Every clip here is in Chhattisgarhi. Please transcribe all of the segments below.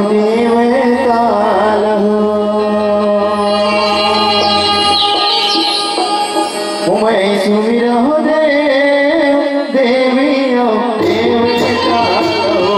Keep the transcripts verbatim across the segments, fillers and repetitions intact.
देवताल हो। उमय सुमिरहु देव देवी अउ देवताल हो।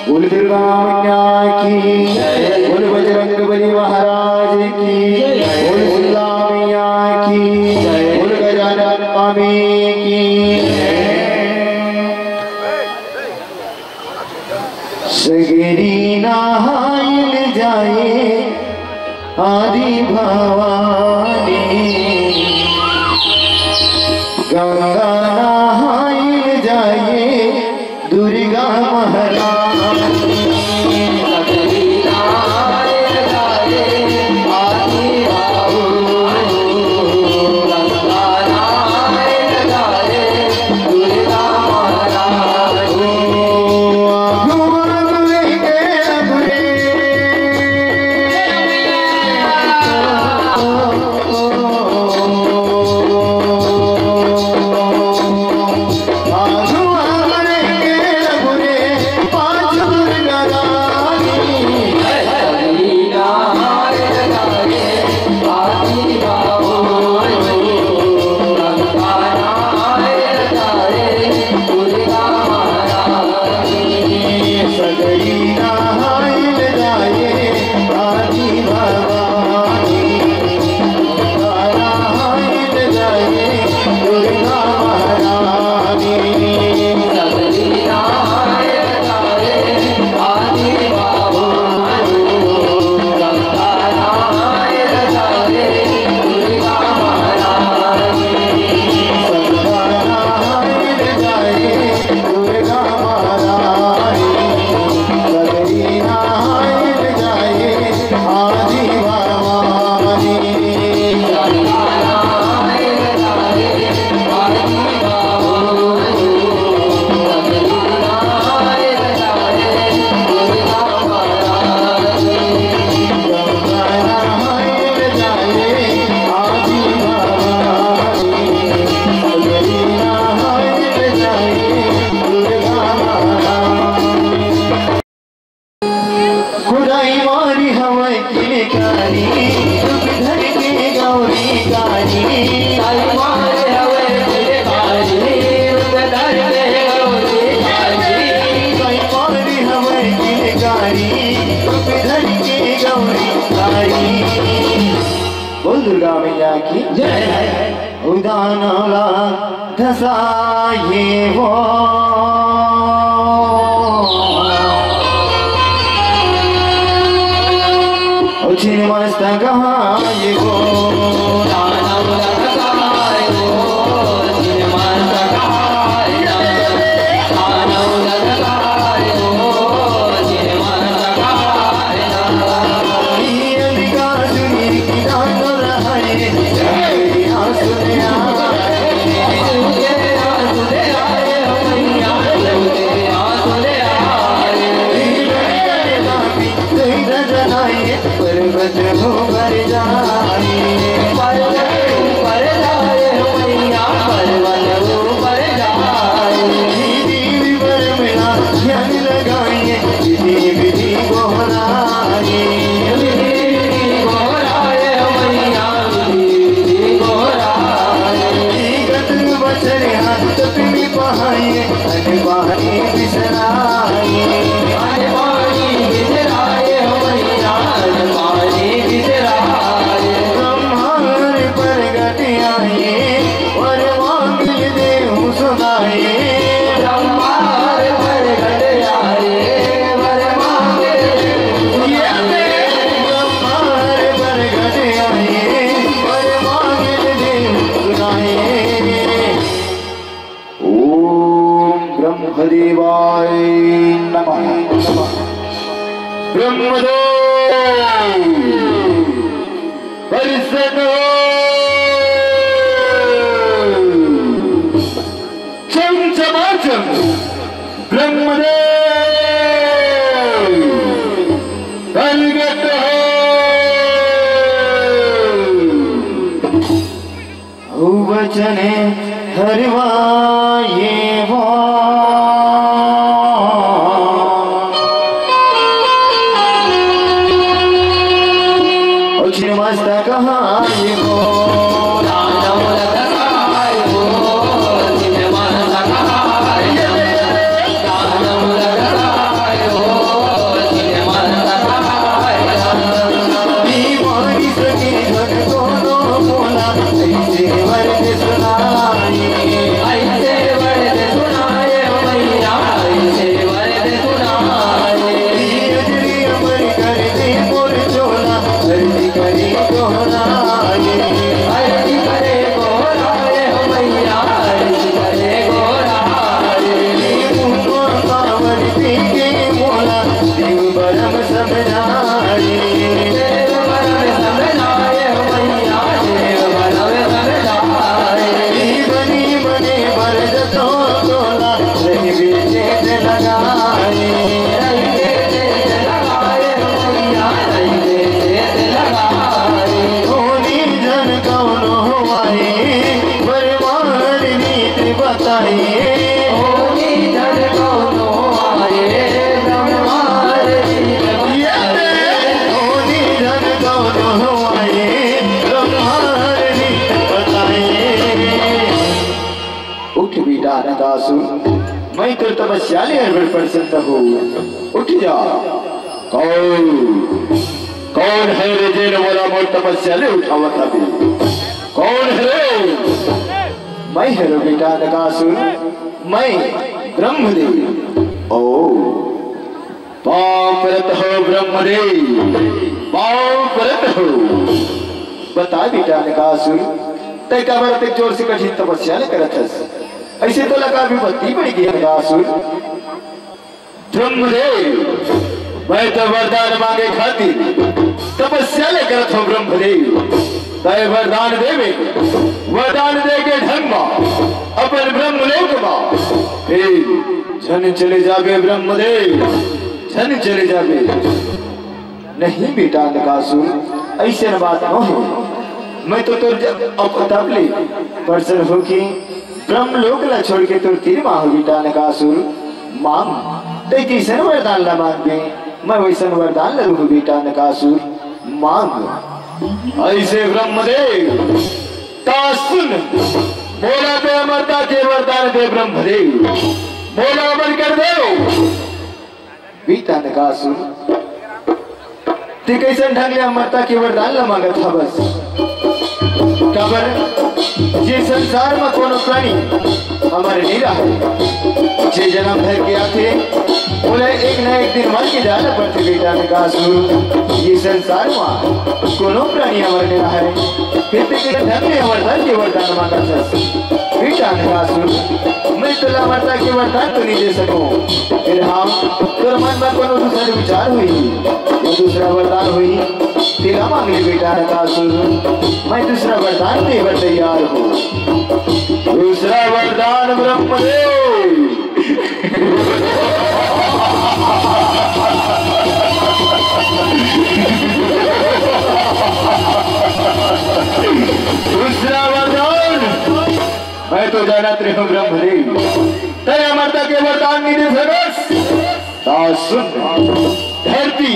बोल दुर्गा मैया की, बोल बजरंग बली महाराज की, बोल भोला मैया की, बोल गजानन स्वामी की। सगरी नहाइल जाए आदि भवानी, गंगा नहाइल जाए दुर्गा महारानी। दानव ला धसाए वो। ओ छिन मस्तक हाय वो। दानव ला धसाए वो, छिन मस्तक हाय वो। दानव ला धसाए वो, छिन मस्तक हाय वो। पर्वत ऊपर जाए, पर्वत ऊपर जाए, पर्वत ऊपर जाए। ध्यान लगाए, विधि विधि गोहराए। विधि विधि गोहराए, मैया विधि विधि गोहराए। गत बचन हाथ में पहाए, अन पानी बिसराए। अन पानी बिसराए, मैया अन पानी बिसराए। ब्रह्मांड प्रगट आए, वर मांग देहु सुनाए। ब्रह्मांड प्रगट आए, वर मांग देहु सुनाए। ब्रह्मांड प्रगट आए, वर मांग देहु सुनाए। ओम ब्रह्मदेवाय नमः। ब्रह्मदेव प्रसन्न हो। चमचमाचम ब्रह्मदेव प्रगट हो। वचन हरवाए वो। ओ छिन मस्तक हाय वो। उठ बेटा नकासुर, मैं तोर तपस्या ले हर बड़ प्रसन्न हो। उठ जा। कौन, कौन हे रे जेन मोला मोर तपस्या ले उठावत हवे? कौन हे रे? मैं हरों बेटा नकासुर, मैं ब्रह्मदेव। ओ, पाँव परत हो ब्रह्मदेव, पाँव परत हो। बता बेटा नकासुर, तै काबर अतेक जोर से कठिन तपस्या ल करत हस? अइसे तोला का विपत्ति पड़ गे नकासुर? ब्रह्मदेव, मैं तो वरदान मांगे खातिर तपस्या ल करत हों ब्रह्मदेव। तै वरदान देबे, वरदान दे के ढंग मा अपन ब्रह्मलोक मा फिर झन चले जाबे ब्रह्मदेव, झन चले जाबे। नहीं बेटा नकासुर, अइसन बात नोहे। मैं तो तोर जब अप-, तब ले प्रसन्न होके ब्रह्मलोक ला छोड़ के तोर तीर मा हों बेटा नकासुर। मांग, तै जइसन वरदान ला मांगबे, मैं वइसन वरदान ला दूहूं बेटा नकासुर। मांग। अइसे ब्रह्मदेव, ता सुन, मोला तै अमरता के वरदान दे ब्रह्मदेव, मोला अमर कर दे। बेटा नकासुर, तैं कइसन ढंग ले अमरता के वरदान ला मांगत हवस? काबर ये संसार म कोनो प्राणी अमर नइ रहय। जे जनम धर के आथे, ओला एक न एक दिन मर के जाना पड़थे बेटा नरकासुर। ये संसार म कोनो प्राणी अमर नइ रहय। फिर ते के धन ले अमरता के वरदान मांगथस। बेटा नरकासुर, मैं तोला अमरता के वरदान तो नइ दे सकूं। फिर हाँ, तोर मन म कोनो दूसरा विचार होही, वो दूसरा वरदान होही, तेला मांग ले बेटा नरकासुर। मैं दूसरा वरदान दे बर तैयार हूँ। दूसरा वरदान ब्रह्मदेव। दूसरा वरदान, मैं तो जानत रहेंव ब्रह्मदेव, तैं अमरता के वरदान नइ दे सकस। त सुन, धरती,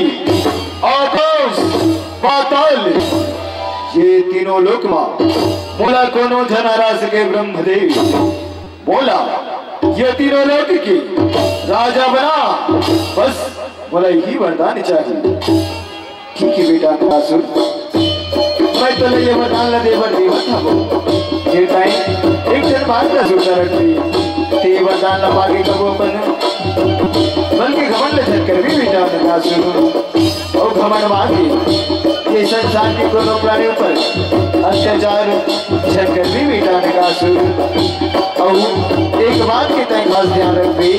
आकाश, पाताल, ये तीनों लोक म मोला कोनो झन हरा सके ब्रह्मदेव। मोला ये तीनों लोक के राजा बना, बस मोला यही वरदान चाहिए। ठीक हे बेटा नरकासुर, मैं तोला ये वरदान ला दे बर देवत हवं। ये time एक झन बात ला सुरता रखबे, ते ये वरदान ला पाके कभू अपन बल के घमंड ला झन करबे बेटा नरकासुर। अउ घमंड म आके ये संसार के कोनो प्राणी ऊपर अत्याचार झन करबे बेटा नरकासुर। अउ एक बात के तैं खास ध्यान रखबे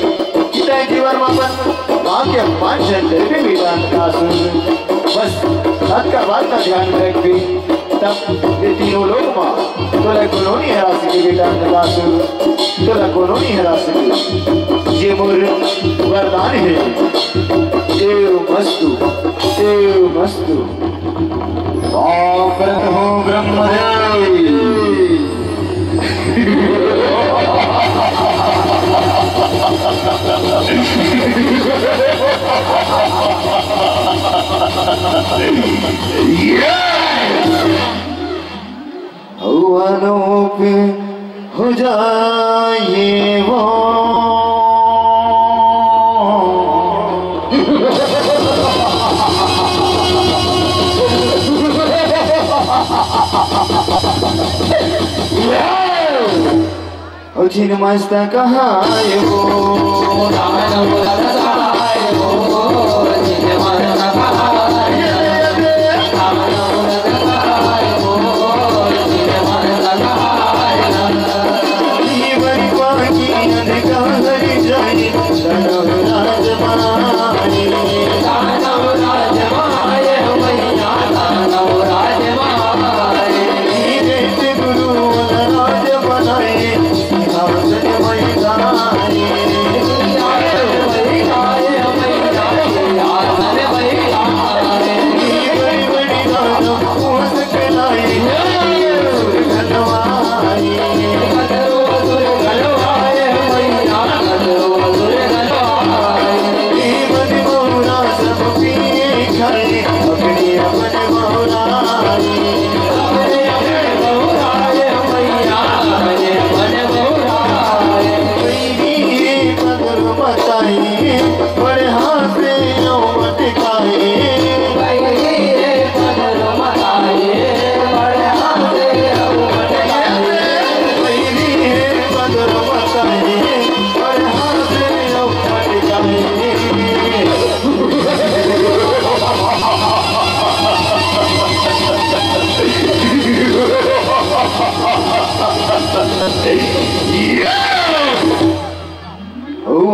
कि तैं जीवन म अपन माँ के अपमान झन करबे बेटा नरकासुर। बस अतका बात का ध्यान रखबे, तब ये तीनों लोक म तोला कोनो नइ हरा सके बेटा नरकासुर, तोला कोनो नइ हरा सके। ये मोर वरदान हे। एवमस्तु, एवमस्तु। बाप रे हो ब्रह्मदेव। अउ अनूप हो जाए वो। ओ छिन मस्त कहाए वो।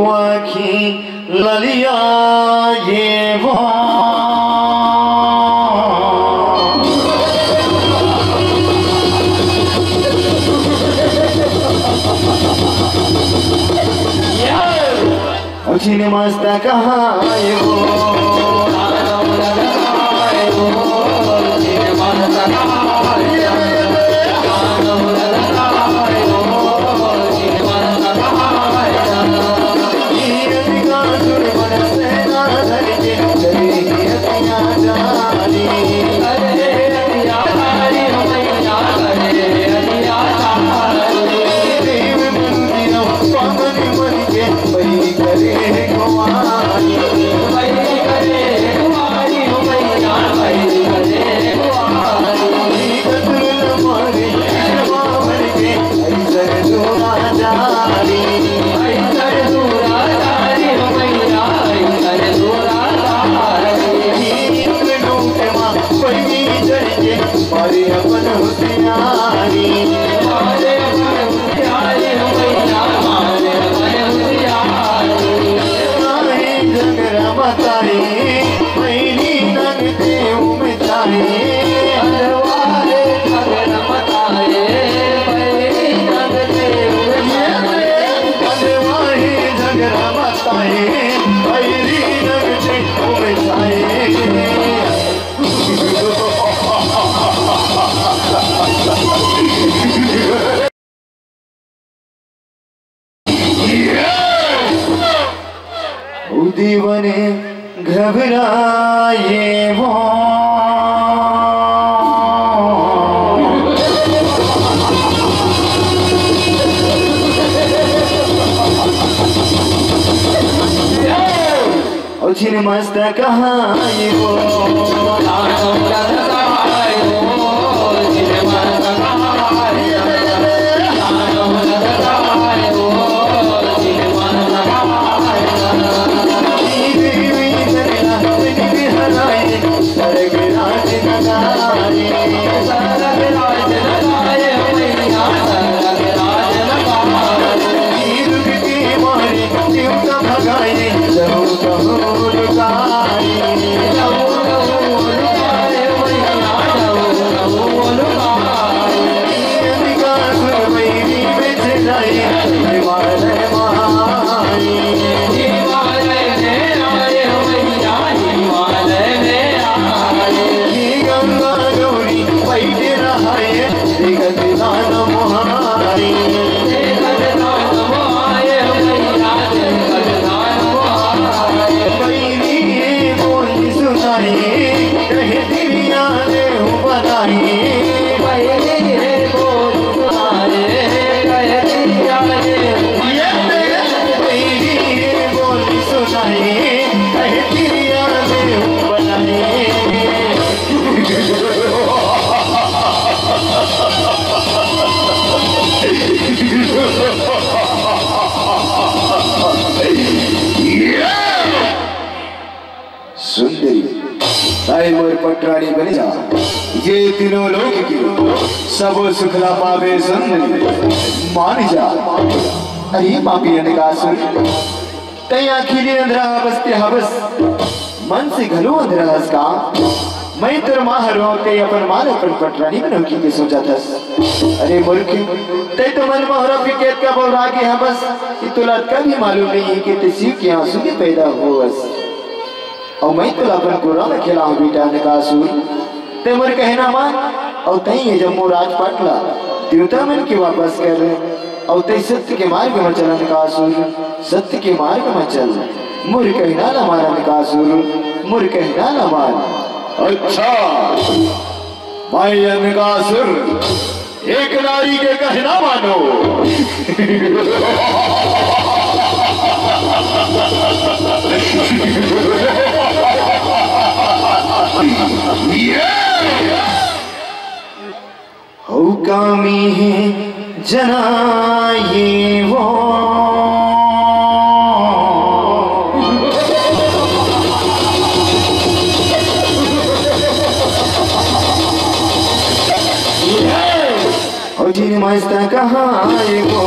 आँखी ललिया ये वो। छिन मस्त कहाए वो। उदी बने घबराए वो। ओ छिन मस्त कहाए वो। सुंदरी, तैं मोर पटरानी बन जा, ये तीनों लोक की सबो सुख ला पाबे सुंदरी, मान जा। अरे पापी अनकासुर, तैं आँखी ले अंधरा हवस ते हवस, मन से घलो अंधरा हस का? मैं तोर माँ हरंव, तैं अपन माँ ला अपन पटरानी बनहूँ कहिके सोचत हस। अरे मूर्ख, तैं तो मन म हरंव के अतका बौरा गे हवस कि तोला अतका भी मालूम नइ हे कि तैं शिव के आँसू ले पैदा होवस। अउ मैं तोला अपन कोरा म खेलाहूँ बेटा अनकासुर। तैं मोर कहना मान, अउ तैं ये जम्मो राजपाट ला देवता मन के वापस कर, अउ तैं सत्य के मार्ग म चल अनकासुर, सत्य के मार्ग म चल। मोर कहना ला मान अनकासुर, मोर कहना ला मान। अच्छा, मैं अनकासुर एक नारी के कहना मानों। हऊ कामी हे जनाए वो। ओ जिन मस्त कहाए वो।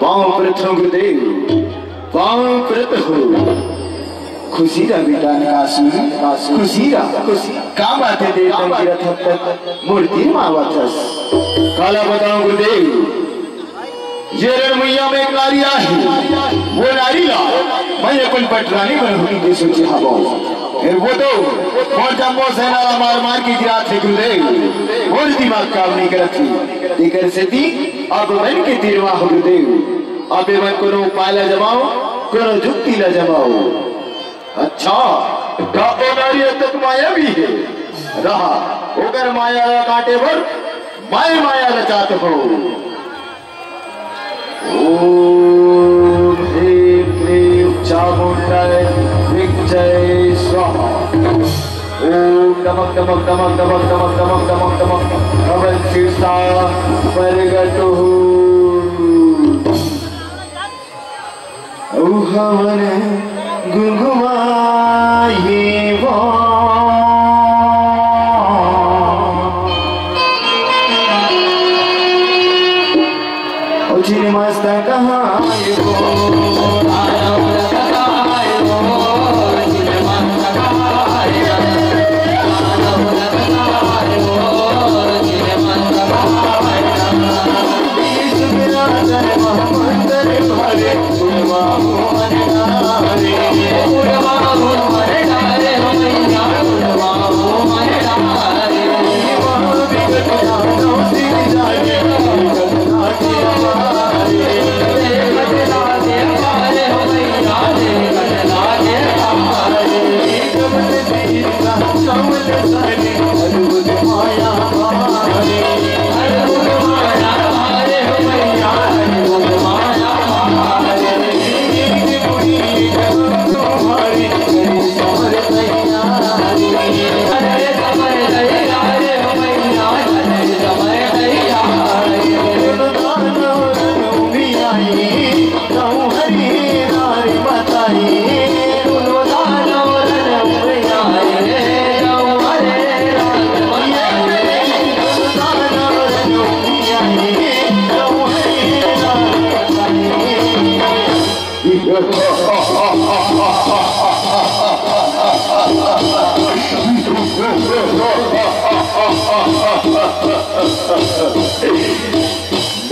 पाँव परत हँव गुरुदेव, पाँव परत हँव। खुशी रह बेटा अनकासुर, खुशी रह, खुशी। का बात हे देर तक गिरत हस, मोर तीर म आवत हस। काला बतावँव गुरुदेव, ये रणभुइयाँ म एक नारी आहे, वो नारी ला मैं अपन पटरानी बनाहूँ कहिके सोचे हवँव। फेर वो तो मोर जम्मो सेना ला मार मार के गिरात हे गुरुदेव, मोर दिमाग काम नइ करत हे। तेकर सेती अब मन के तीर म हँव गुरुदेव, अब ए मन कोनो उपाय ला जमावँव, कोनो जुक्ति ला जमावँव। अच्छा, का ओ नारी अतक मायावी हे? रहा, ओकर माया ला काटे बर मैं माया रचात हँव। ओम ह्रीं क्लीं चामुण्डाय विच्चै स्वाहा। ओम डमक डमक डमक डमक डमक डमक डमक डमक। हवन शीर्षा परगट हो। अउ हवन गुंगुमाए वा। अउ छिन मस्तक हाय वो।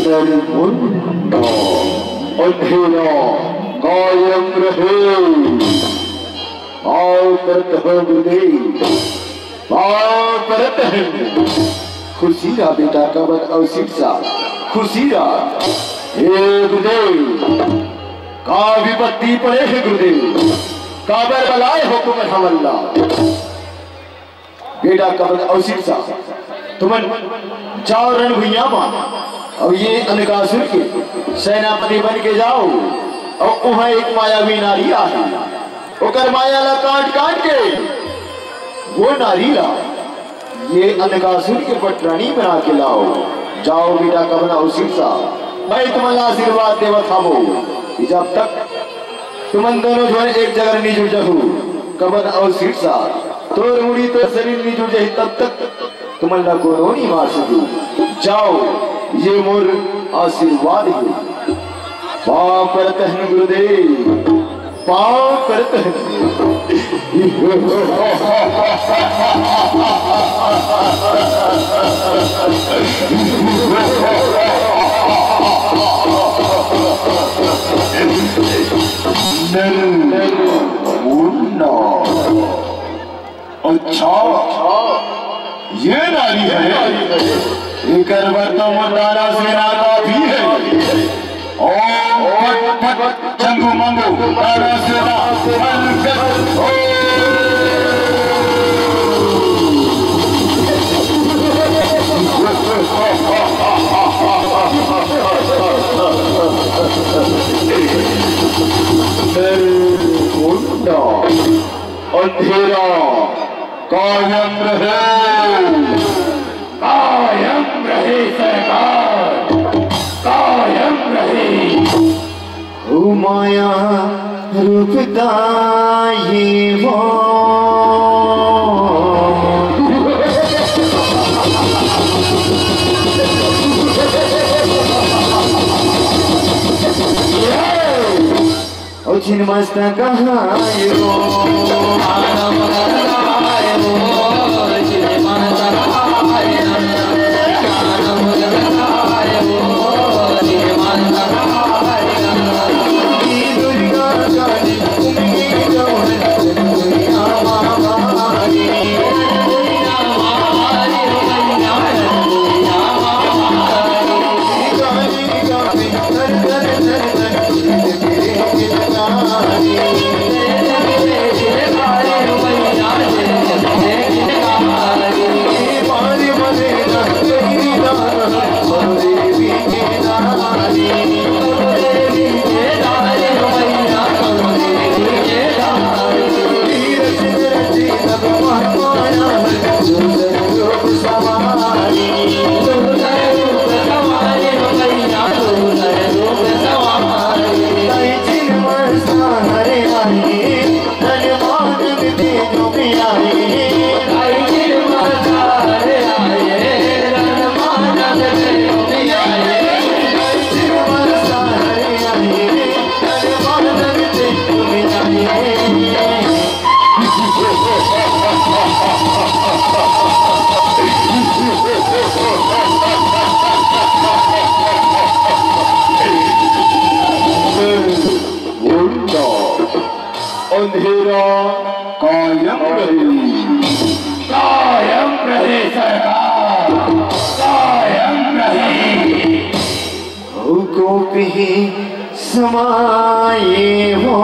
नरमुंडा, अंधेरा कायम रहे। पाँव परत हँव गुरुदेव, पाँव परत हँव। खुशी रह बेटा कमल अउ सिरसा, खुशी रह। हे गुरुदेव, का विपत्ति पड़े हे गुरुदेव, काबर बलाए हो तुमन हमन ला? बेटा कमल अउ सिरसा, तुमन जाव रणभुइयाँ म, अउ ये अनकासुर के सेनापति बन के जाव, अउ उहाँ एक मायावी नारी आहे, ओकर माया ला काट काट के वो नारी ला ये अनकासुर के पटरानी बना के लाव। जाव बेटा कमल अउ सिरसा, मैं तुमन ला आशीर्वाद देवत हवँव कि जब तक तुमन दोनों झन एक जगह नइ जुड़ जहू, कमल अउ सिरसा, तोर मुड़ी तोर शरीर नइ जुड़ जही, तब तक तुमन ला कोनो नइ मार सकही। जाव, ये मोर आशीर्वाद हे। पाँव परत हँव गुरुदेव, पाँव परत हँव। ये नारी है, एकर बर तो मोर दानव सेना काफी है। ओम फट फट चंगू मंगू दानव सेना बल गत हो। अंधेरा कायम रहे, कायम रहे सरकार, कायम रहे। ओ माया रूप ताये वो। ओ छिन मस्त कहायो। अंधेरा कायम रहे, कायम रहे सरकार, कायम रहे। कोप ही समाये हो।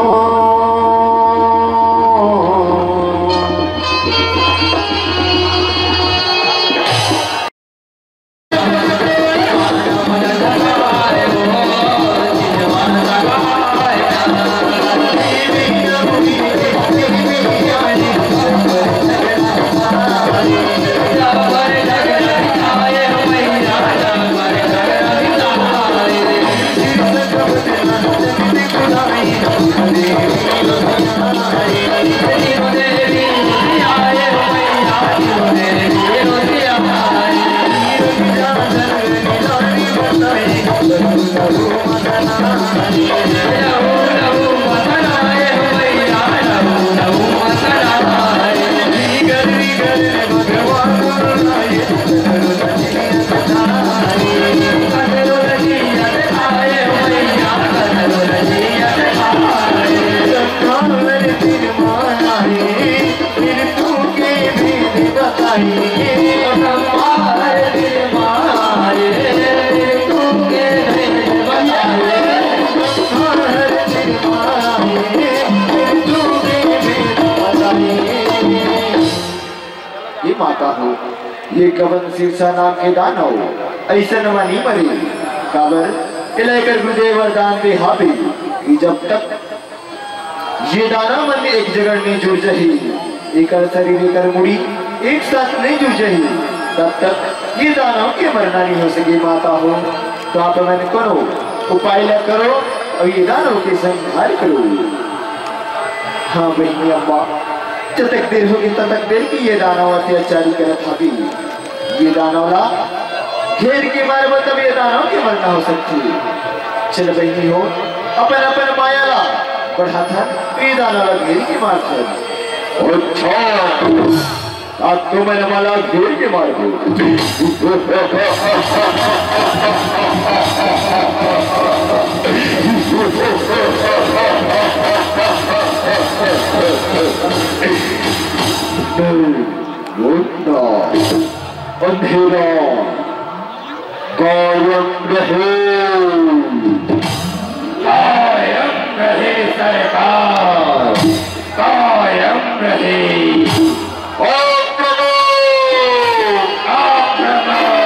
ये माता हो, ये कवन सिरसा नाम के दानव अइसन म नइ मरे, काबर एला एकर गुरुदेव वरदान दे हावे कि जब तक ये दानव मन एक जगह नइ जुड़ जाही, एकर शरीर, एकर मुड़ी एक साथ नइ जुड़ जाही, तब तक ये दानव के मरना नइ हो सके। माता हो, तो आप मन कोनो उपाय ला करो अउ ये दानव के संहार करो। हाँ बहिनी अम्मा, जतक देर होगे, ततक देर के ये दानव अत्याचारी करत हावे। ये दानव ला घेर के मारबो, तब ये दानव के मरना हो सकथे। चल बहिनी हो, अपन अपन माया ला बढ़ाथन, ये दानव ला घेर के मारथन। अच्छा, अब तुमन मोला घेर के मारबो। नहीं, वो ना। अंधेरा कायम रहे। कायम रहे सरकार, कायम रहे। आक्रमण! आक्रमण!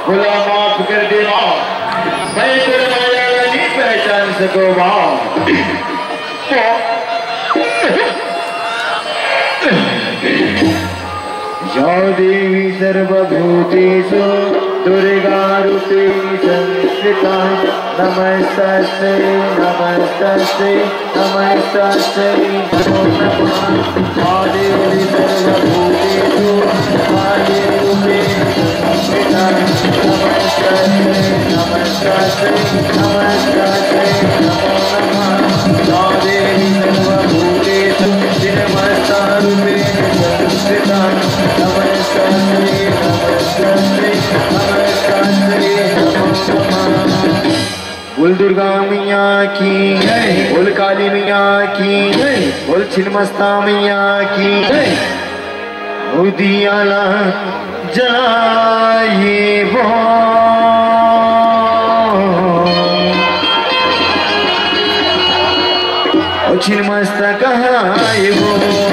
भोला माफ कर दे माँ, मैं तोर माया ला नहीं पहचान सको माँ। या देवी सर्वभूतेषु दुर्गा रूपेण संस्थिता, नमस्तस्यै नमस्तस्यै नमस्तस्यै नमो नमः। या देवी सर्वभूतेषु काली रूपेण संस्थिता, नमस्तस्यै नमस्तस्यै नमस्तस्यै नमो नमः। या देवी सर्वभूतेषु चिन्मयस्ता रूपेण संस्थिता, नमस्तस्यै नमस्तस्यै नमस्तस्यै नमो नमः। बोल दुर्गा मैया की जय। बोल काली मैया की जय। बोल छिन्मस्ता मैया की जय। उदियाला जलाए वो, ओ छिन्मस्ता कहाए वो।